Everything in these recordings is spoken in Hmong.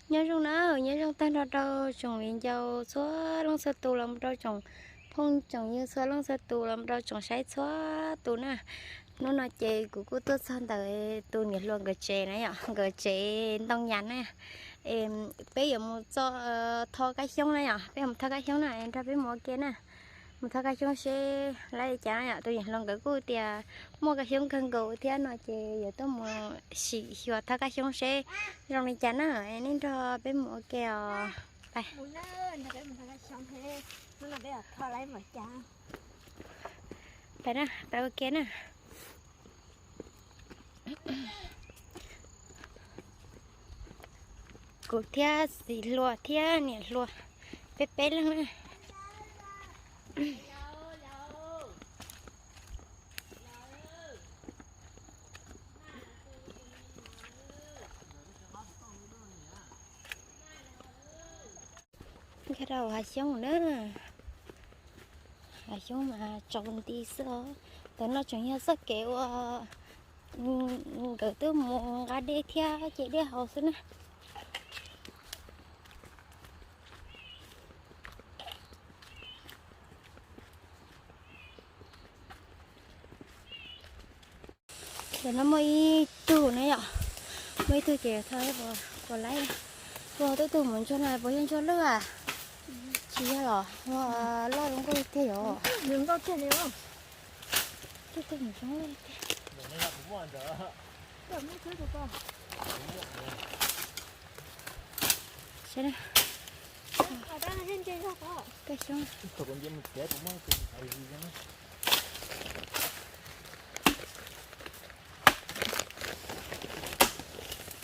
Nyob zoo na, nyob zoo tag nrho rau tsoom viv ncaus txhua leej txhua tus los rau tsoom phooj tsoom ywg txhua leej txhua tus los rau tsoom saib txhua tus na. Hnub no ces kuv kuj tuaj txog ntawm tus niam hluas nkawd tsev na yom, nkawd tsev ntoo yas na. Peb yuav mus txo, tho kab xyoob na yom, peb yuav mus tho kab xyoob na, nrog peb mus ua ke na. Mus tho kab xyoob seb lawv li cas na yom, tus niam hluas nkawd kuj tias muaj kab xyoob kawg nkaus thiab no ces yuav tuaj mus sim xyuas tho kab xyoob seb zoo li cas na, nej nrog peb mus ua ke os. Pais na, pais ua ke na. Kuv thiab txiv hluas thiab niam hluas, peb peb leeg na. Nkag rau hav xyoob na. Hav xyoob mas tsaus nti xwb os. Ntawm no tseem yog txoj kev uas nkawd twb mus nqa dej thiab ce dej haus xwb na. Ntawm no muaj ib tug na yom, muaj ib tug ces tho puas laib, puas twb tug mus ntsuag no puas yog ntsuag lwj a? Tsis yog los, loj zoo nkauj tiag yom. Zoo nkauj tiag li. Twb tug mus zoo tiag. Saib na. Kab xyoob.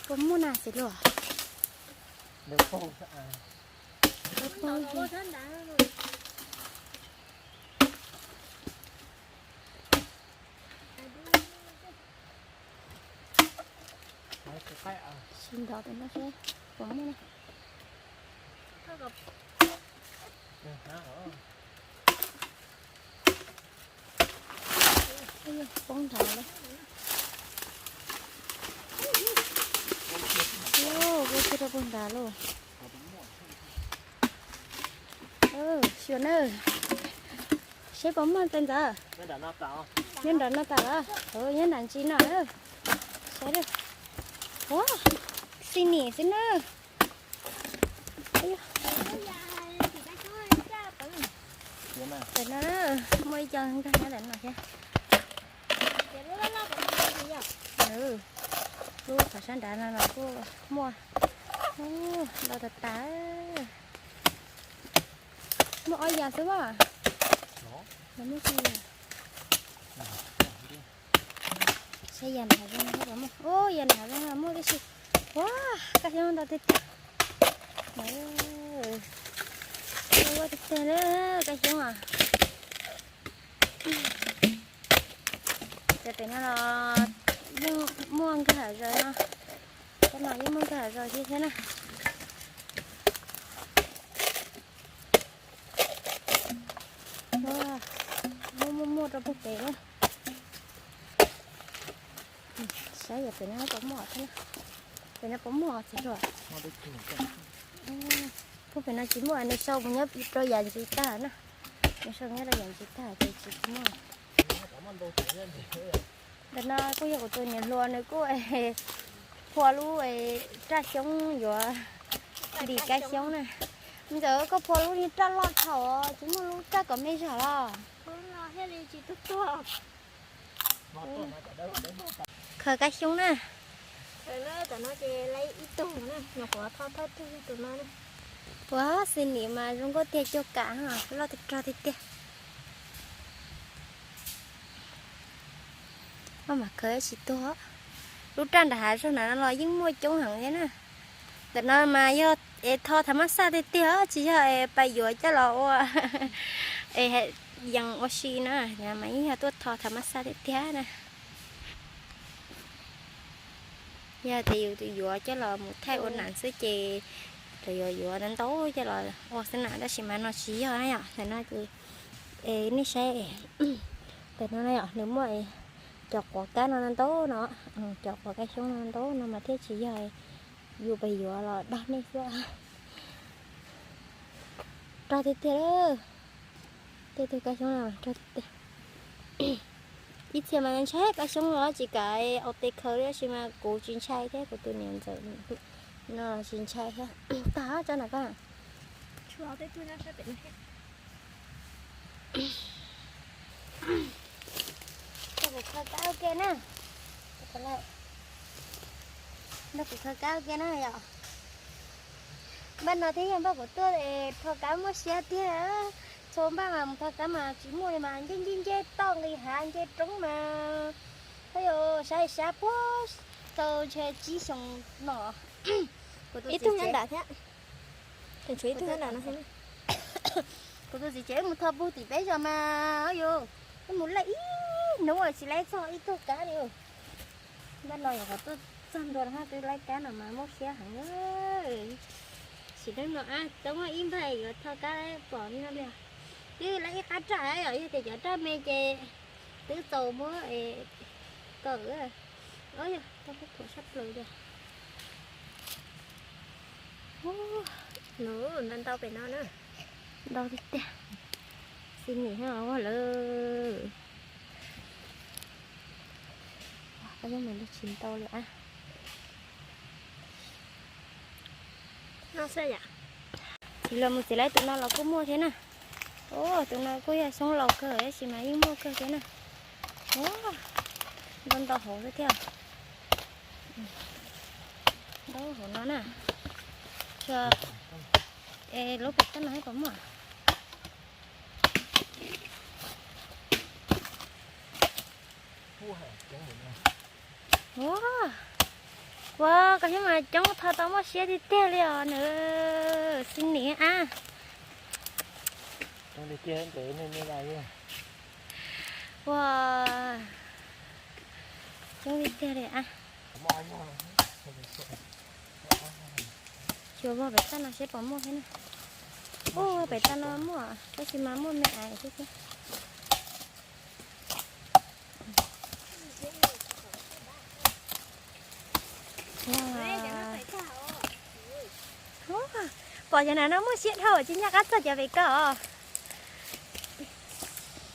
Puas muaj na txiv hluas? Sim nrov pem no seb puas muaj na. Poob nrad lawm. Kuj tsis rau poob nrad lauj. Xyuas na, seb puas muaj tais ntxawm. Nyob nram no tas los? Nyob nram ntsis no. Saib, ua, xi nim xwb na. Tam no muaj ib co nkag nyob tam no thiab. Lub qhov sab nrad no los kuj muaj, ntau tas tas. Muaj ob yas xwb as. Saib yas nram hav zoov, ub, yas nram hav zoov muaj tib si. Ua, kab xyoob ntau tiag tiag. Ua tiag tiag na, kab xyoob as. Cov pem no los yeej muaj nkag hav zoov no. Cov no yeej muaj nkag hav zoov thiab thiab na. Muaj muaj muaj rau puag pem na. Saib yog pem no puas muaj thiab na. Pem no puas muaj txiv hluas? Puag pem no tsis muaj, nws sau mus nyob rau yam ntsis tag na. Nws sau nyob rau yam ntsis tag ces tsis muaj. Ntawm no kuj yog kuv tus niam hluas nws kuj phua lub raj xyoob yuav ntim kab xyoob na. Ntxawm koj phua lub raj loj dhau, tsis muaj lub raj kom me zog los? Khaws kab xyoob na. Ua, xi nim mas zoo nkauj tiag, cuag kam, loj tiag rog tiag tiag. Koj mam khaws tsis tuag. Lub raj nram hav zoov na no los yeej muaj coob heev thiab na. Ntawm no mas yog es tho thav mab xaj tiag tiag, tsis yog es pais yuav coj los ua es yees ua si na, mas yeej yog tuaj tho thav mab xaj tiag tiag na. Yog tias yus yuav coj los mus thaij ua nas xwb ces lawv yuav yuav ntau ntau coj los ua xwb na, tab sis mas no tsis yog na yom, ntawm no ces es nej saib, ntawm no na yom, nws muaj cov quav kab no ntau no, cov quav kab xyoob no ntau no mas thiaj tsis yog Yus pes yuav los dag nej xwb. Rog tiag tiag, tiag tiag, kab xyoob no rog tiag tiag. Ib txhia mas ntshai kab xyoob los tsis kam ua tes khaws li, tab sis mas kuv tsis ntshai thiab, kuv tus niam ntxawm no tsis ntshai thiab. Tag tso na koj. Nrog kuv khaws kab ua ke na. Nrog kuv khaws kab ua ke na yom. Npaj no thiab yog npaj kuv tuaj es tho kab muaj siab tiag. Txhua npaj mas mus tho kab mas tsis muaj li mas nce nce nce toj nqis hav nce roob mas. Oj yog sab sab puag tau ntshe tsib xyoos no. Ib tug nyob nram thiab. Tshuav ib tug nyob nram no. Kuv tus txiv tsev mus tho puag tim peb zos mas, yus, wb mus laij ib hnub tsis laij txog ib tug kab li. Npaj no yog qhov tuaj txog ntua no twb laij kab no mas muaj siab heev. Sim neej no ab, tau muaj ib npaj yuav tho kab pom li no li. Twb laij ib qab raj yom, yog tias cov raj me ces twb txaus muab es kawm. Ob yog tau kub thuam sab plaws tiag. Ntau ntau pem no na. Ntau tiag tiag. Xi nim ua lawm. Koj yeej mus tsis ntau li ab. Txiv los mus txiv lawv tus no los kuj muaj thiab na. Tus no kuj yog xyoob laus kawg tab sis mas yeej muaj kawg thiab na. Ntau ntau hauv xwb thiab. Ntau hauv no na. Lub pem toj no puas muaj? Ua, ua koj xyoob mas coob, tho tau muaj siab tiag tiag li os nws. Xi nim ab. Ua, coob tiag tiag li ab. Xyuas vog pem toj no seb puas muaj thiab na. Ua, pem toj no muaj tab sis mas muaj me ais xwb thiab. Pom cov nam no muaj siab dhau tsis nco qab txog cov pem ko.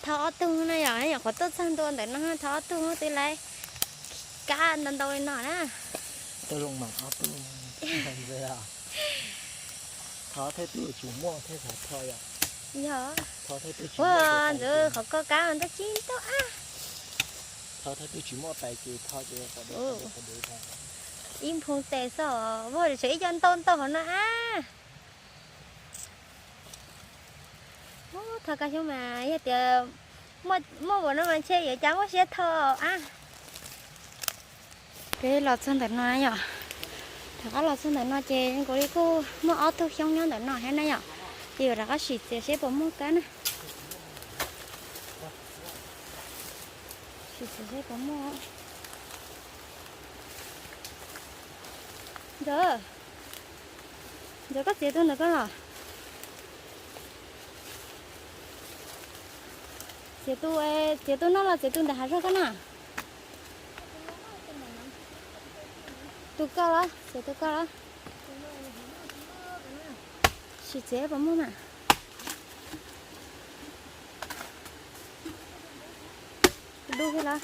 Thau ob tug no yom, nyuam qhuav tuaj txog ntua ntawm no thau ob tug twb laib kab ntau ntau li no na. Thau thawj tug tsis muaj thiab, thau yom. Yog. Ua, ntxawm qhov ko kab ntau tsis ntau ab. Thau thawj tug tsis muaj pais ces thau ces ib nphoo tes xwb, vog tseem ib co ntau ntau hauv no ab. Thau kab xyoob mas yog tias muaj npaum no mas ntshe yuav cas muaj siab thau ab. Peb los txog ntawm no yom, rov qab los txog ntawm no ces nkaus li kuj muaj ob tug xyoob nyob ntawm no thiab na yom, ces yuav rov qab sim txiav seb puas muaj kab na. Sim txiav seb puas muaj. Ntxawm, ntxawm koj txiav tus ntawm koj los? Txiav tus, txiav tus no los txiav tus ntawm hav zoov koj na? Tus koj los, txiav tus koj los. Sim txiav puas muaj mas. Dub thiab los.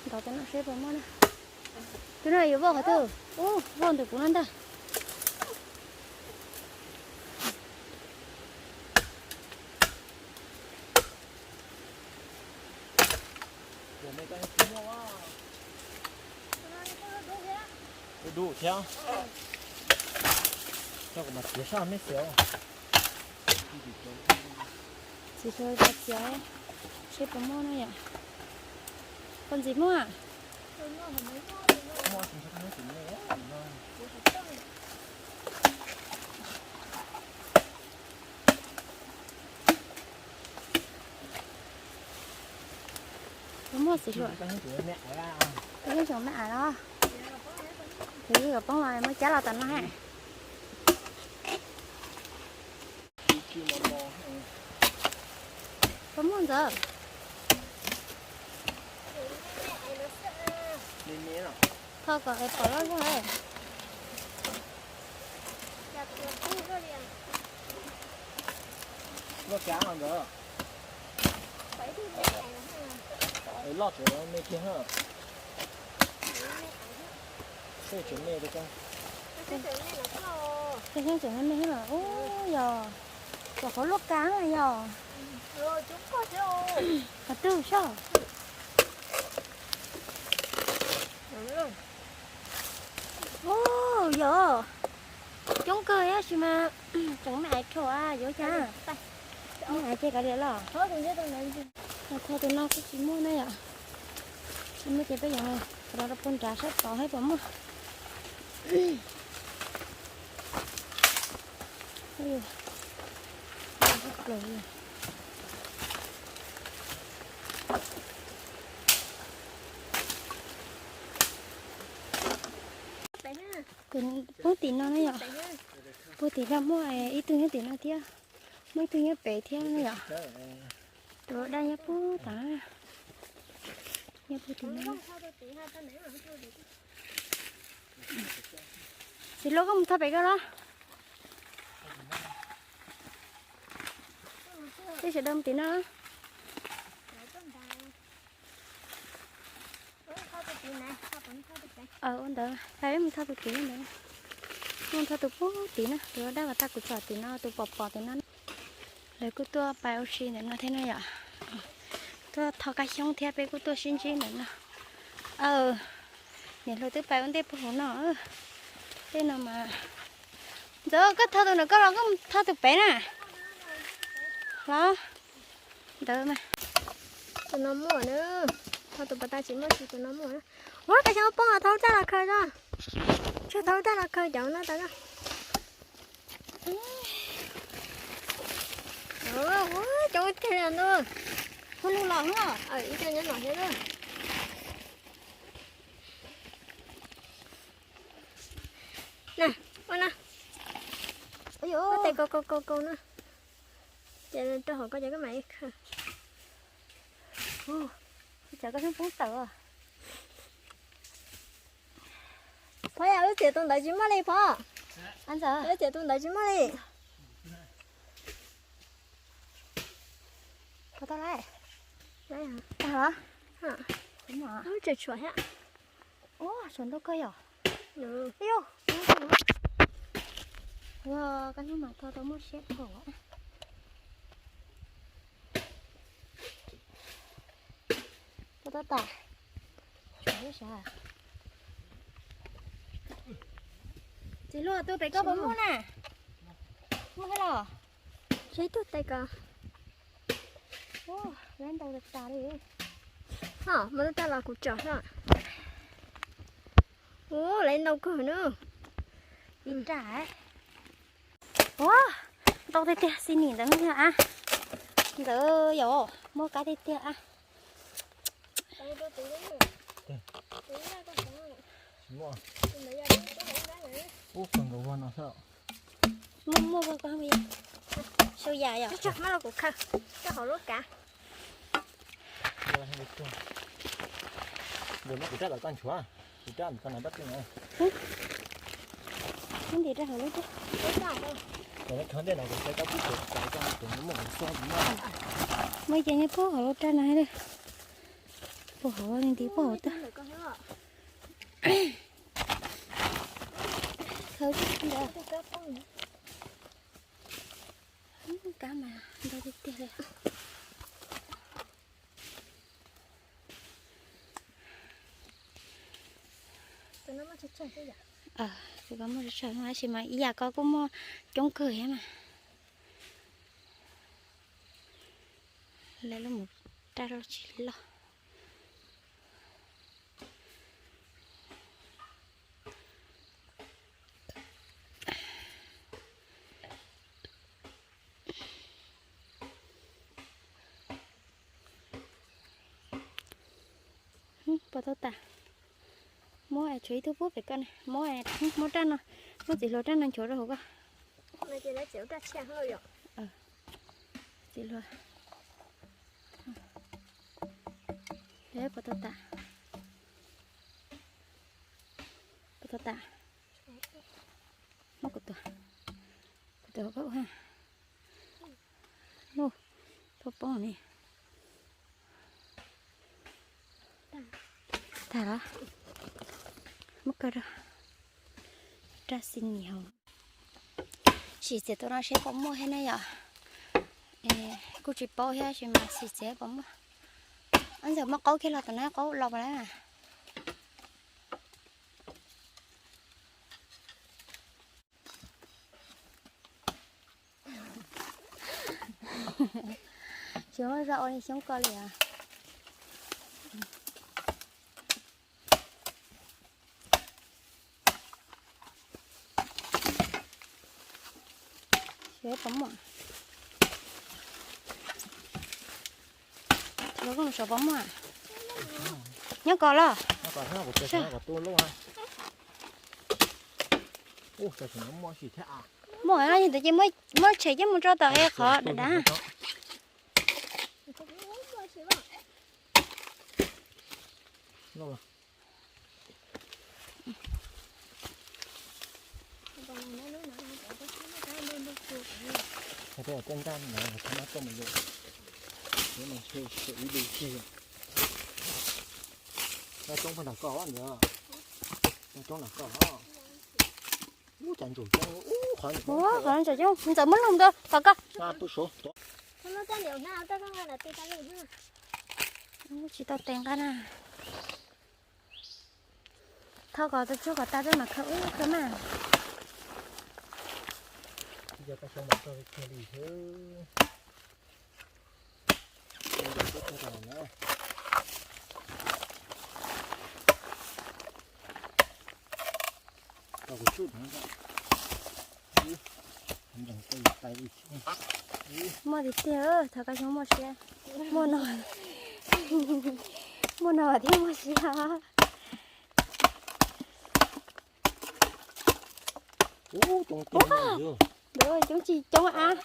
Ntaus tus no seb puas muaj na. Tus no yuav voj qhov twg? Ub, voj ntawm kuv no ntag. Dub thiab. Coj kuv mam txiav sab meb xiav. Txiav rau txiav seb puas muaj na yom. Koj ntxiv muaj? Puas muaj xim hluas? Koj yeej tseem me ais los? Kuv yeej yuav poob los muab cab los tom no ha. Puas muaj ntxawm? Tho kom es pom loj zog. Loj tseem me kiag na. Seb tseem me, tseem me los, ub, yog, kom qhov luaj kav na yog. Qhov twg soj. Ub, yog, coob kawg tab sis mas tseem me ais rhuam yuav cas. Me ais ces kav liam los. Thau tus no kuj tsis muaj na yom. Tsis muaj ces peb yuav rau puag nrad sab tod saib puas muaj. Puag tim no na yom. Puag tim no muaj ib tug nyob tim no thiab. Muaj ib tug nyob pem thiab na yom. Tus daj nyob puag tod, nyob puag tim no. Txiv hluas, koj mus thau pem koj los. Peb sawv daws mus tim no. Ua ntawd, peb mus thau tus tim ntawd. Mus thau tus puag tim na, tus daj uas tag kuv tsom tim no, tus pom pom tim no. Lawv kuj tuaj pais ua si ntawm no thiab no yom. Tuaj thau kab xyoob thiab peb kuj tuaj sib ntsib ntawm no. Aw, niam hluas twb pais ua ntej puag hauv no. Tej no mas, Ntxawm, koj thau tus ntawm koj los koj thau tus pem na. Los, ntawd mas. Tus no muaj na, thau tus pas tas tsis muaj, tsis tus no muaj na. Ua, kab xyoob poob, thau lub raj los khaws tso. Tsuag thau lub raj los khaws cov no tas na. Ua, coob tiag li no. Hu lug los no, ib co nyob no thiab na. Na, ua na. Ua tes kaus kaus kaus na. Ces rau hauv ko ces koj mam li khaws. Ua, cov kab xyoob poob tawm. Phov yom, wb txiav tus ntawd tsis muaj li Phov. Wb txiav tus ntawd tsis muaj li. Puas tau lawm? Tag los? Tseem tshuav thiab. Ua, tshuav ntau kawg yom. Ib, ua, kab xyoob mas thau tau muaj siab kawg. Puas tau tas? Txiv hluas, tus pem koj puas muaj na? Muaj thiab los? Seb tus tes ko. Lawv ntau tas tas li. Ho, muaj lub raj los kuv tsom thiab. Ua, lawv ntau kawg na. Ib raj. Ua, ntau tiag tiag, xi nim ntawd a. Ntawd yom, muaj kab tiag tiag a. Muaj, muaj, sau yam yom. Muab los kuv khaws rau hauv lub kav. Kuv rab tom koj nchuav, kuv rab tom koj na, rab pem na. Muab ntim rau hauv lub raj. Muab ces nyob puag hauv lub raj no, puag hauv li ntiv puag hauv tag. Khaws ntawd. Kab mas ntau tiag tiag li. Tus ko muaj tsawg tsawg no tab sis mas ib yam ko kuj muaj coob kawg thiab mas. Lawv los mus raj loj tsis loj. Puas tau tas? Muab tshuav ib tug puag pem ko na, muab, muab raj no, muab txiv hluas raj no nchuav rau hauv ko. Txiv hluas, puas tau tas? Puas tau tas? Muab kuv tus, kuv tus hauv ko ua. Ub, poob poob li. Tag lawm. Muab kaw rau. Raj xi nyis hauv. Sim txiav tus no seb puas muaj thiab na yom. Kuj tsis paub thiab tab sis mas sim txiav puas muaj. Ob ntxawm muab qaub kiag los tom no qaub los puas lawm. Tsis muaj zog ua li xyoob ko li os. Seb puas muaj. Seb puas muaj. Nyob kos los? Muaj no ntawd ces muab tshem coj mus tso tom qhov dav dav. Ntxawm muab lug ntawd tom ko. Tsis tau tes nqa na. Thauj kom tau tsuag kom tas peb mam khaws ub khaws mas. Muaj tiag tiag, thov koj xyoob muaj siab. Muaj no, muaj no thiaj muaj siab. Ntawd coob tsis coob av.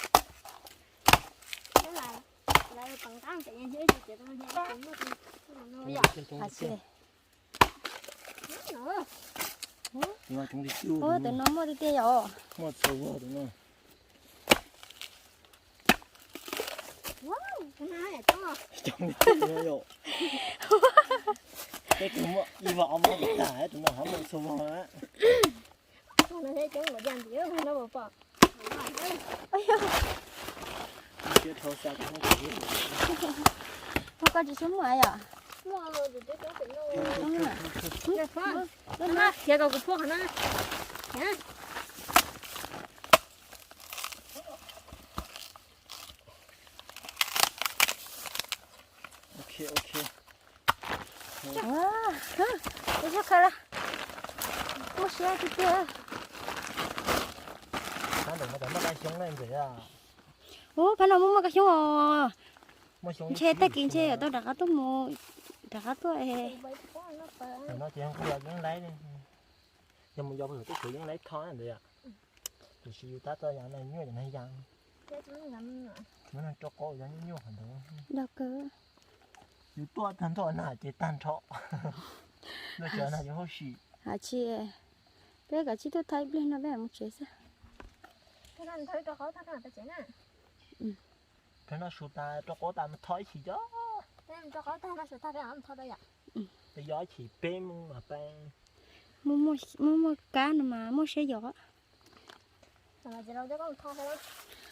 Ua, tus no muaj tiag tiag yom. Coob tiag tiag yom. Peb tus muaj ib vog ob mob tas, tus no ho muaj txhua vog. Ua koj tsis xyoob muaj yom? Khiav kom kuv phuaj qhov no. Ok, ok. Ua, ua khaws lawm. Muaj siab tiag tiag. Ub, phab no muaj muaj kab xyoob os. Ntshe tag kis ntshe yuav tau rov qab tuaj mus, rov qab tuaj. Yog mus yos pem tej tsev yeeb laib tho ntawd yom. Tiam sis yus tab tom yos no nyuaj cov neeg yas. Muab no rau qaub yog nyuaj nyuaj qhov ntawd. Dag kawg. Yus tuaj tag nrho na ces tag nrho. Luag tsev na yus hauj sim. Hais tsis, peb kav tsij tuaj thaij ib pliag no peb mam mus tsev xwb. Thaij no su tas rau qaub tas mus tho ib chim cov. Peb yos ib chim peb mus mas peb. Muaj muaj kab no mas muaj siab yos.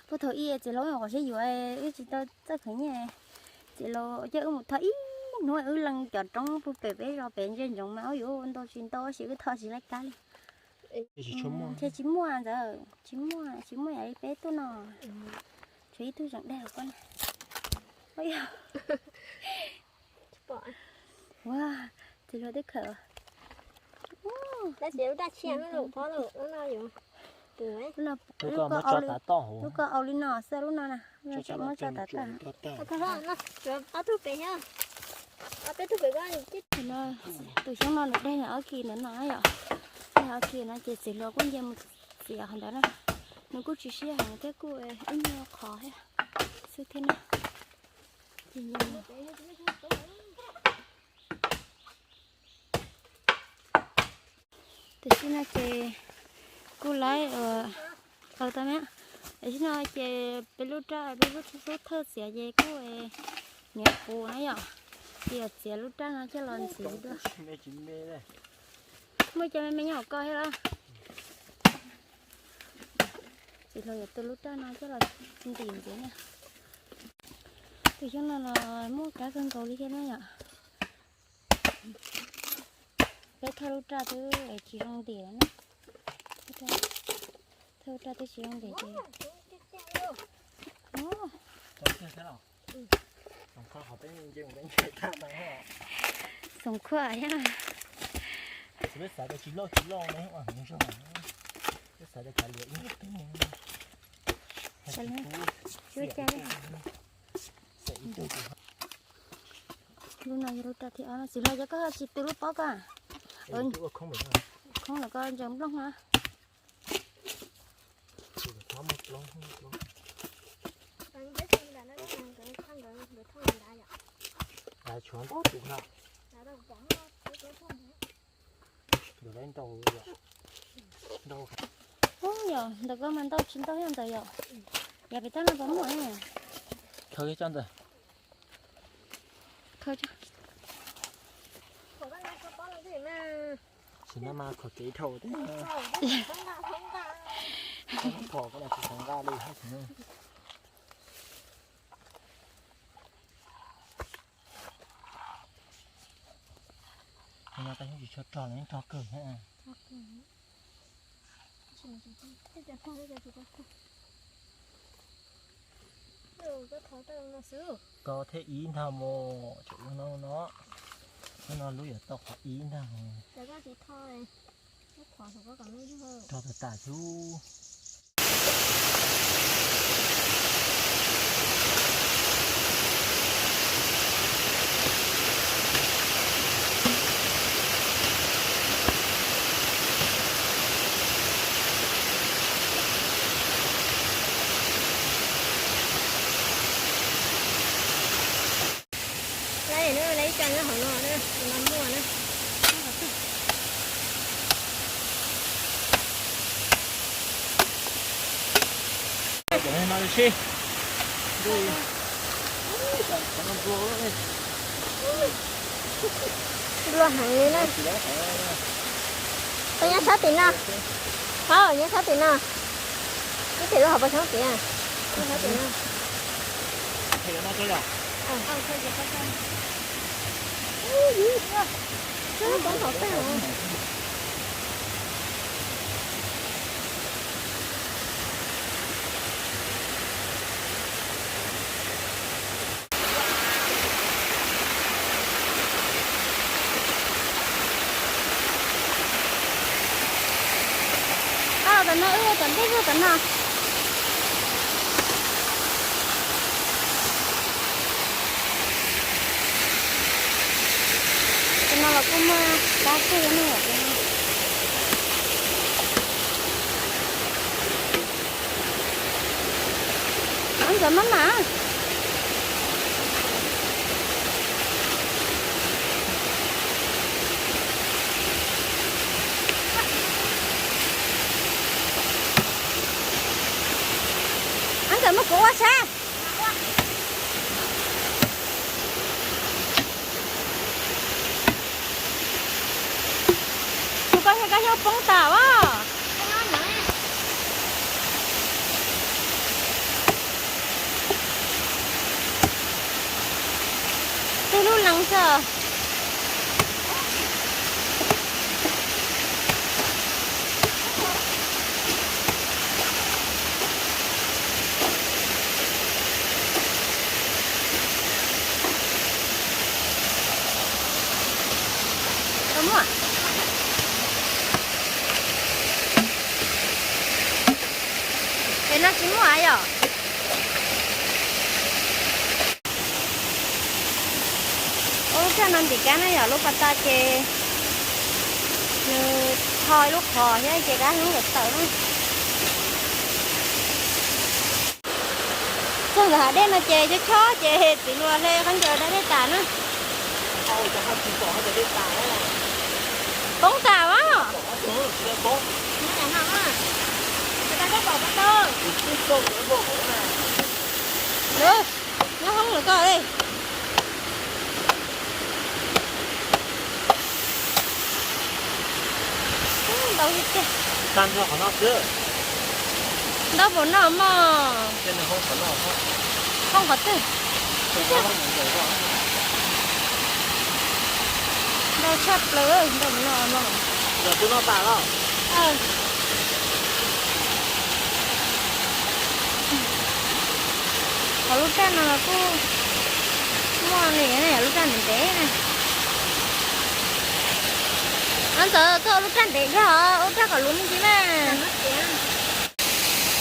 Puag thaum ub txiv laus qhov siab yuav, wb tsis tau txawj khwv nyiaj, txiv laus coj wb mus tho ib hnub, wb leej cov roob puag pem peb zos pem ntsia ntsoov mas wb yuav ntau tsis ntau tab sis wb tho tsis laib kab li. Ntshe tsis muaj ntxawm, tsis muaj, tsis muaj yam li peb tuaj no. Tshuav ib tug zeem dag koj na. Ua, txiv laus twb khawm. Lub ko au li no xwb, lub no na, tsom muab tso tav tag. Tus xyoob no nws dej ob kis ntawd no yom, dej ob kis no ces txiv laus kuj nce mus txiav qhov ntawd na. Nws kuj tsis siab heev thiab kuj ib nyuag qhov thiab xwb thiab na. Tam sim no ces kuj laib, tau me, Tam sim no ces peb lub raj, peb lub xub thawj txiav ces kuj nyiam puv na yom, ces yuav txiav lub raj no coj los ntxiv dua. Muaj cov me me nyob hauv ko thiab los? Txiv hluas yuav tu lub raj no coj los ntim ntxiv na. Tus xyoob no los muaj kab kawg nkaus li thiab na yom. Peb thawj lub raj twb tsis zoo ntim na. Thawj lub raj twb tsis zoo ntim ces. Xoom khuaj thiab. Lub no yog lub raj thib ob no, txiv hluas yog koj tsis tu lub pob ko. Khoob lawm koj ntsees nplooj na. Ub, yog ntawm koj mas ntau tsis ntau thiab ntawd yom. Yog pem tab no puas muaj ne? Khaws coj ntawd. Khaws coj. Tsis no mas khaws kev dhau thiab. Phom ko no tsis tau nqa li hab tsis no. No tau xyoob tsis tshua rog los yeej rog kawg thiab. Ko thiab ib ntag mus, tsam no no, no lub yuav tau qhov ib ntag. Rog tas tas xwb. Lawv no lawv ib co nyob hauv no na, tus no muaj na. Nplua heev li na. Koj nyob sab tim no. Hov, nyob sab tim no. Ib txhia lub hauv paus xyoob tim, nyob sab tim no. Ab, tom no wb ua tom ntej zog tom no. Tom no los kuj muaj kab kawg no. Ab, nkawd maj mam. Ab, nkawd muab kuv ua sab. Kuv koj xyov koj xyov poob tas as. Tej lub lees xwb. Muaj. Es no tsis muaj yom. Ua lub raj no ntim kab na yom, lub pas tas ces nws tho ib lub qhov thiab ces kab hlub kom tawm na. Txog ntawm hav dej no ces chob chob ces txiv hluas hle khaub ncaws da dej tas na. Poob tas as. Nyob hoob lawm koj li. Ntau tiag tiag. Ntau npaum no mog. Hoob qhov twg? Ntau tshaj plaws, ntau no no. Qhov lub raj no kuj muaj li, lub raj ntev ntev na. Ntxawm, koj ua lub raj ntev dhau, ua raj kom luv me ntsis na.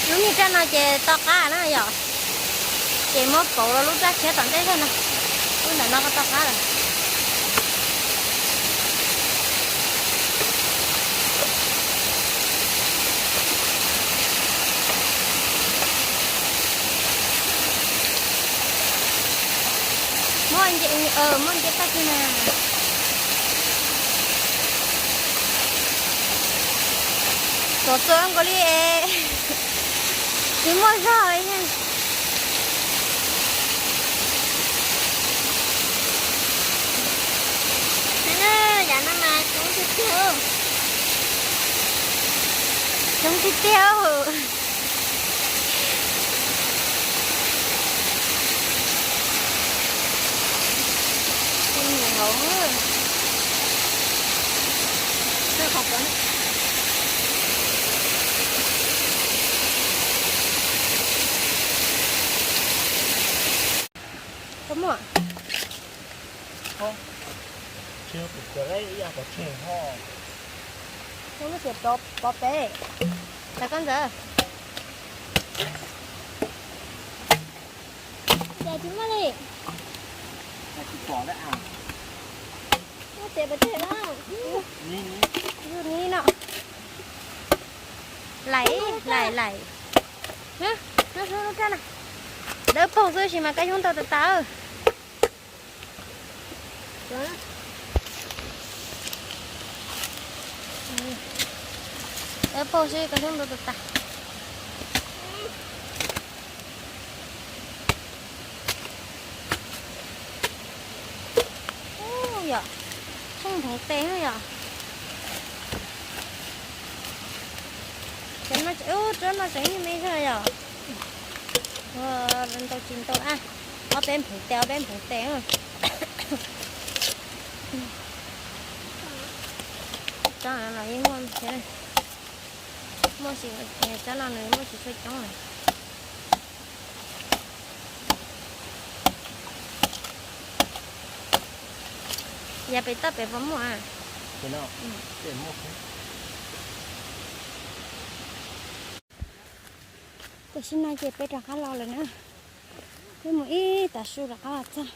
Lub niag raj no ces to qab na yom. Ces muab pauv rau lub raj tshiab tom ntej thiab na. Lub ntawm no koj to qab lawm. Muab nce, muab nce tag kis na. Tuav txuas nkaus li es tsis muaj zog li. Yav no mas coob tiag tiag. Coob tiag tiag. Koj muaj. Koj lub tias rov pov pem. Cas koj ntxawm. Cas tsis muaj li. Muaj tias pov tseg na. Yus ni no. Laim, laim, laim. Lub raj na. Dawb paug xwb sis mas kab xyoob ntau tas tas. Dawb paug xwb kab xyoob ntau tas tas. Ub, yom, tsheej nphoov tes yom. Ub, tsob no tseem me me xwb yom. Ntau tsis ntau a, ob peb nphoov tes, ob peb nphoov tes. Tsob no los yeej muaj, muaj tsis, tsob no nws muaj tsis tshua coob. Yav pem toj pem puas muaj? Tam sim no ces peb rov qab los lawm na. Peb mus ib tav su rov qab los txog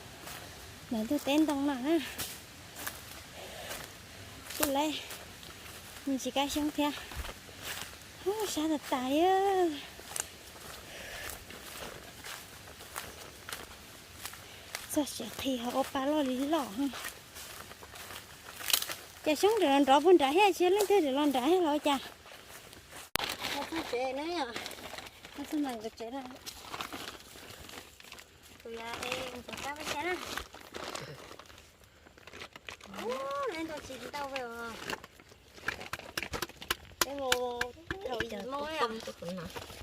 ntawm ntug teb ntoo no na. Kuj laib, me ntsis kab xyoob thiab. Sab tas tas li. Txog siav qhi ho ua pa loj li loj. Cas xyoob nrov nrov puag nrad thiab, tsis yog leej twg los nrad thiab los ua cas? Txog tsev na, txog tsev na. Kuv yuav es ntxuav kab peb cab na. Ub, neb ntuj tsis ntau os. Peb mus thaum yim moo na.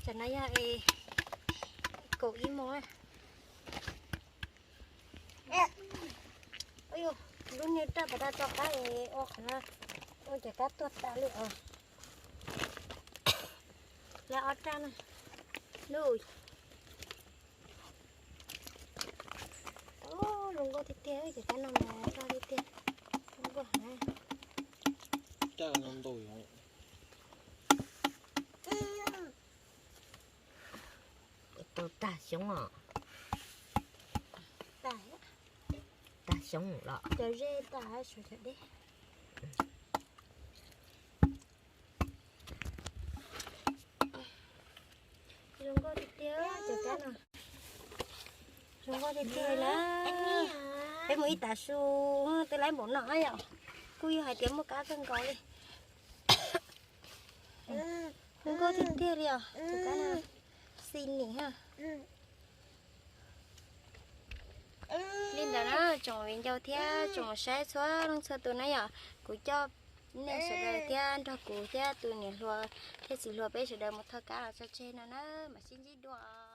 Tam no yog es kaum ib moo na. Lub niag raj pas tas to qab es ua qhov no, ua cov kab tuag tas li os. Lawv ob raj na. Lub, zoo nkauj tiag tiag, cov kab no mas roj tiag tiag. Zoo nkauj heev. Tau tag xyoob os. Tag xyoob los cov zej tag, suav cov deb. Zoo nkauj tiag tiag cov kab no. Zoo nkauj tiag tiag na. Peb mus ib tav su twb laib npaum no yom. Kuj yog hais tias muaj kab kawg nkaus li. Zoo nkauj tiag tiag li os cov kab no. Xi nim. Li ntawd na tsoom viv ncaus thiab tsoom saib txhua leej txhua tus na yom, kuv coj nej sawv daws thiab nrog kuv thiab tus niam hluas thiab txiv hluas peb sawv daws mus thov kab los tso tseg no na, mam sib ntsib dua.